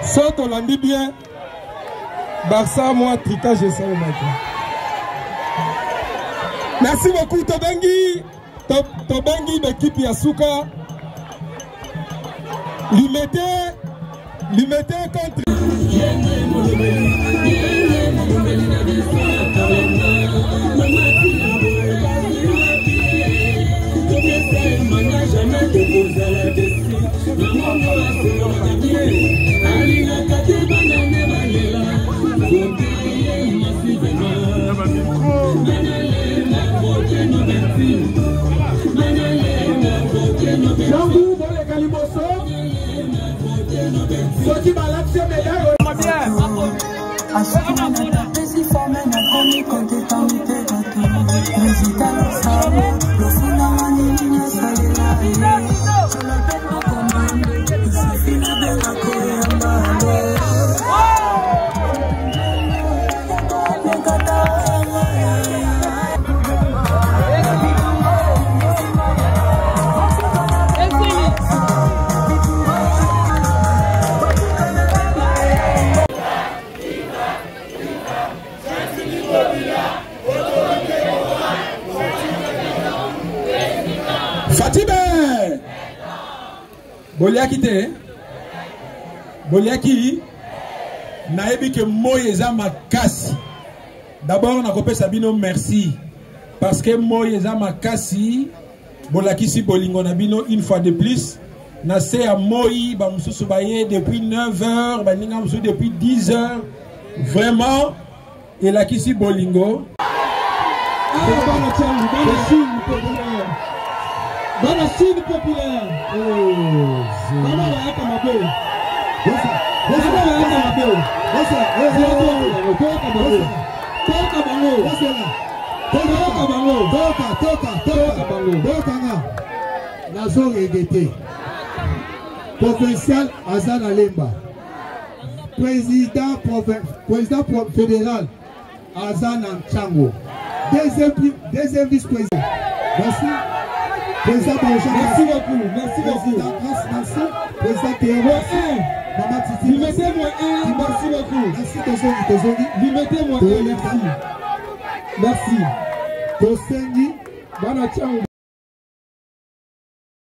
So tolandi bien Barça mwa tricage esalemaki. Merci beaucoup tobengi tobengi baekipe ya suka limete limete contre Jangu boleka liboso soki balakisi yo medaille Apesi forme nakomi konteta mpe bato Président losabo lofunanga nini nasalela ye Je m'appelle ma commande il suffit nabenga koyamba Fatibe boliaki te boliaki nayebi ke moi eza makasi d'abord nakopesa bino merci parce que moi eza makasi bolakisi bolingo na bino une fois de plus na se ya moi bamosusu baye depuis 9 heures baninga mosusu depuis 10 heures vraiment elakisi bolingo bana changu bana chine populaire bana chine populaire bana bayaka mabe bana bayaka mabe toyoka bango toyoka bango toyoka bango toyoka toyoka toyoka bango toyoka nga nazo regete provincial aza na lemba président président fédéral aza na ntango deuxième deuxième vice président merci président Bonjour merci beaucoup merci beaucoup président merci merci président Théo merci Maman Titi limettez-moi un merci beaucoup merci tozongi tozongi limettez-moi un merci merci tosengi bana ntango.